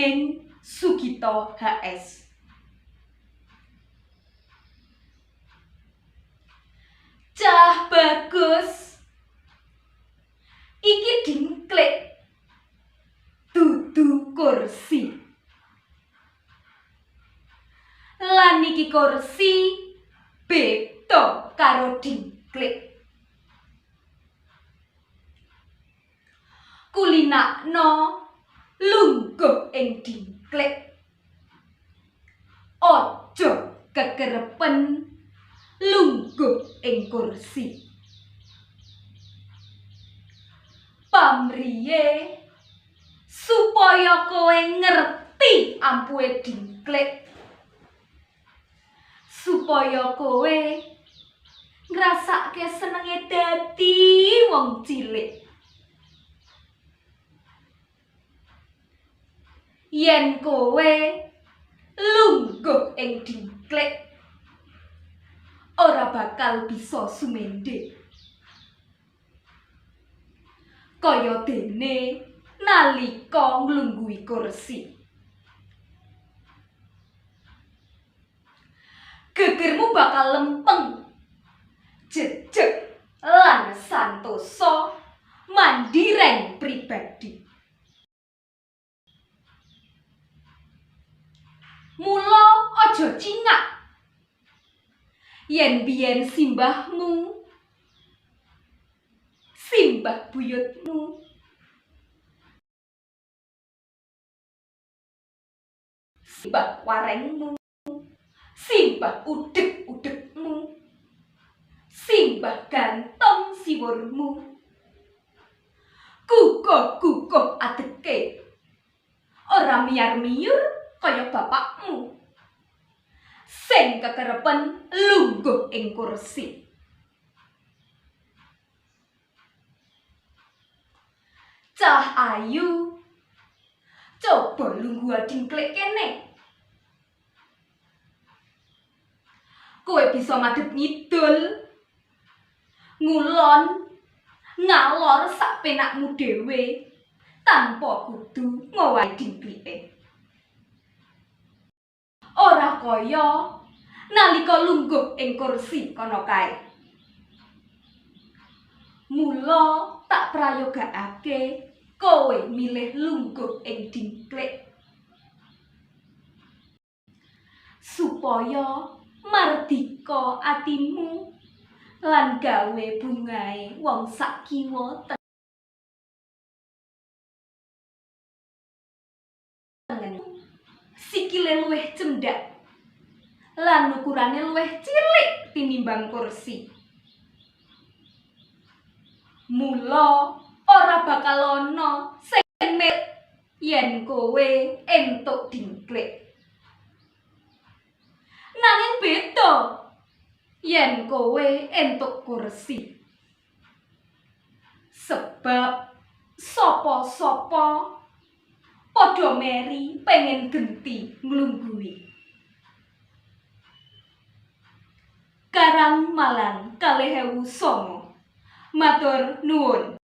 Dening Sugito HS. Cah bagus. Iki dingklik. Dudu kursi. Lan iki kursi beda karo dingklik. Kulinakno lungguh ing dingklik. Aja kekerepen lungguh ing kursi. Pamriye supaya kowe ngerti ampuhe dingklik. Supaya kowe ngrasake senenge dadi wong cilik. Yen kowe lungguh ing dingklik, ora bakal bisa sumende. Kaya dene nalika nglungguhi kursi. Gegermu bakal lempeng, jejeg lan santosa mandireng pribadi. Mula aja cingak yen biyen simbahmu, simbah buyutmu, simbah warengmu, simbah udeg-udegmu, simbah gantong siwurmu, kukuh-kukuh adeke, ora miyar-miyur kaya bapakmu sing kekerepen lungguh ing kursi. Cah ayu, coba lungguh dingklik kene. Kowe bisa madhep ngidul, ngulon, ngalor sak penakmu dhewe tanpa kudu ngowahi dingklike. Ora kaya nalika lungguh ing kursi kono kae. Mula tak prayogakake kowe milih lungguh ing dingklik supaya mardika atimu lan gawe bungahe wong sak kiwa tengen. Sikile luwih cendhak lan ukurane luwih cilik tinimbang kursi. Mula ora bakal ana sing yen kowe entuk dingklik. Nanging beda yen kowe entuk kursi. Sebab sapa-sapa padha meri pengen genti nglungguhi. Karang Malang 2009. Matur nuwun.